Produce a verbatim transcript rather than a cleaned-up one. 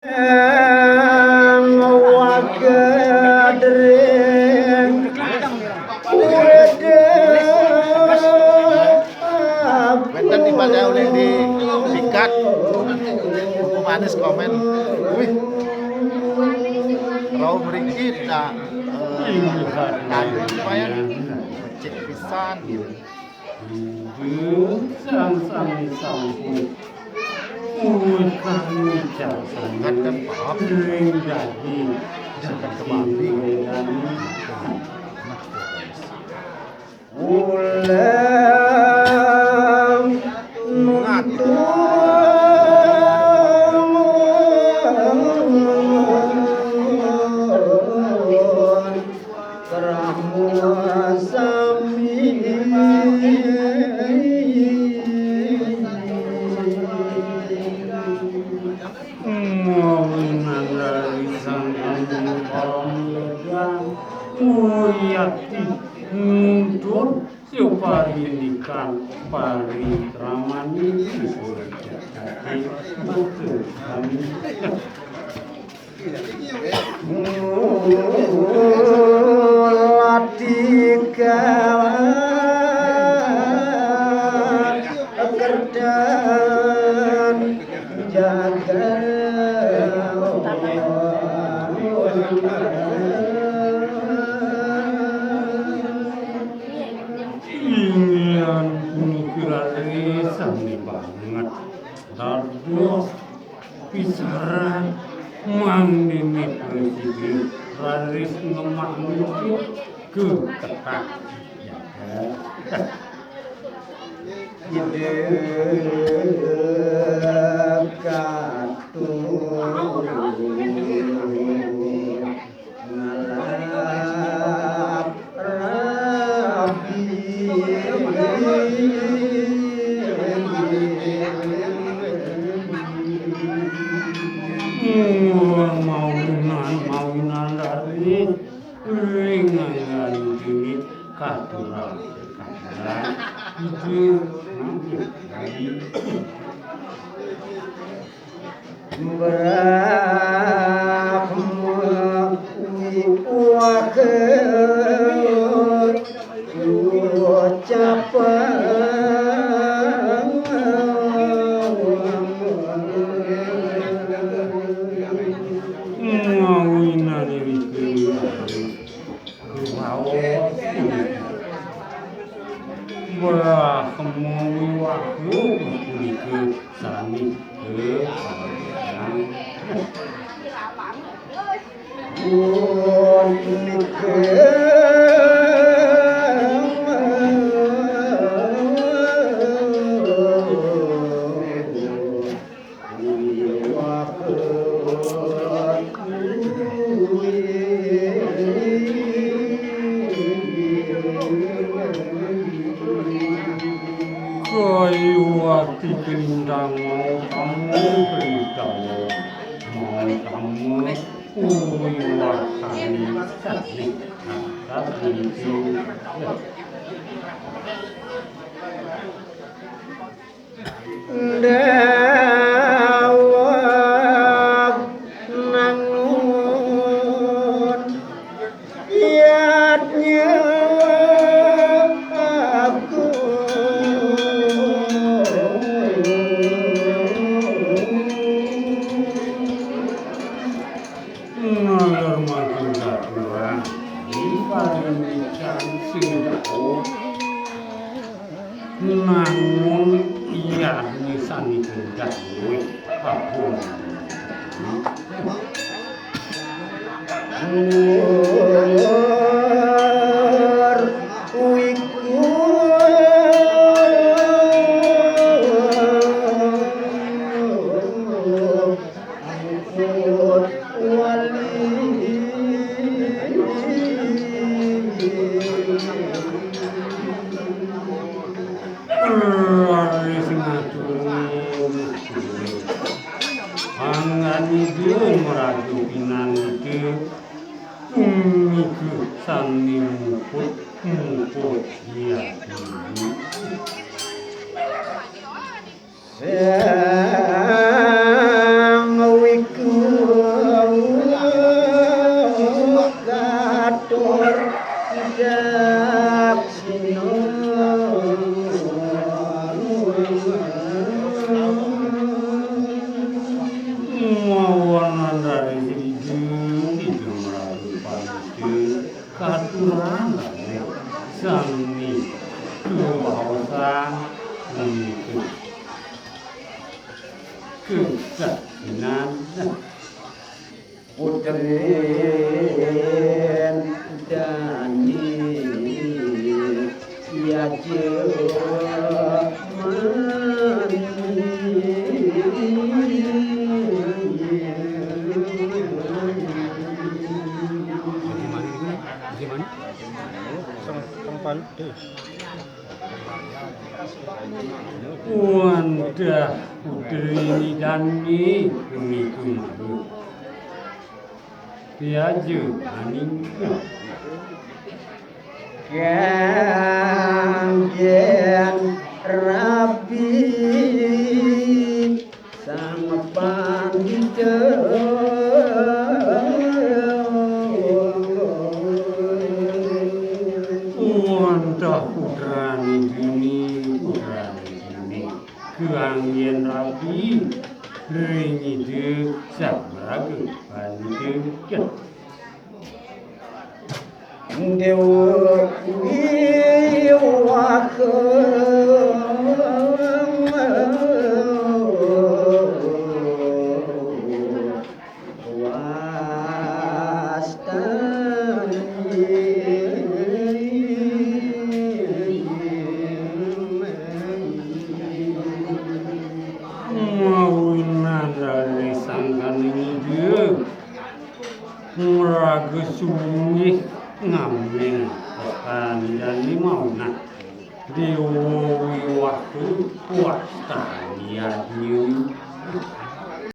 Wénten timpal saya uling di Pikat. Buku manis komen. Wih. Rau merikit dah. Tadi lumayan. Cek pisan gitu. Sang sang sang. Wih, kami jasan. Kan, kan, paham. Ring dadi. Jangan kemari. Ulang nuntun krama sami. Mawinan dari sang Pramuda, Wiyati nuntun siparindikan parikramané. Latika kerdan jaga. Inggihan puniki raris sami banget. Dados pisaran mangdene prasida raris ngemah nuju ke ketah. Ide katur ngalap rabi. Mawinan, mawinan dari ringan dini katuran. Katuran. Itu nanti. Brahma wiwahe ucapan. Mawinan ing Brahma wiwahe punika sami keparengan. Punika Kayuwati kelintang mau kamu kelintang mau kamu kuwi wasani sani. Nah, tak begitu. Ndaweg nangun yadnya aku. Ngalor makin gaturan di parindikan sing dawuh. Nangun iya nisan iku dawuh. Ampun. Nur wiku. Ampun wali. Raris ngatur nuhun. Anggan Ida maraga pinanggih punika sami muput, muput yadnya. Sang wiku Rin dani ya jemani. Bagaimana ini? Bagaimana? Sang, sang palu deh. Wandah putri nidani niku mawon. Piaja maning. Kanjeng Rabi Sang Pandita. Wandah putrane dini, putrane dini. Kanggen rabi ring Ida Sang Raga Pandita. Dewa Wiwaha. Wastani. Mawinan dari sangkaning Ida ngraga sunggih ngambil pestanjani mawinan. Dewa Wiwaha wastani adnya.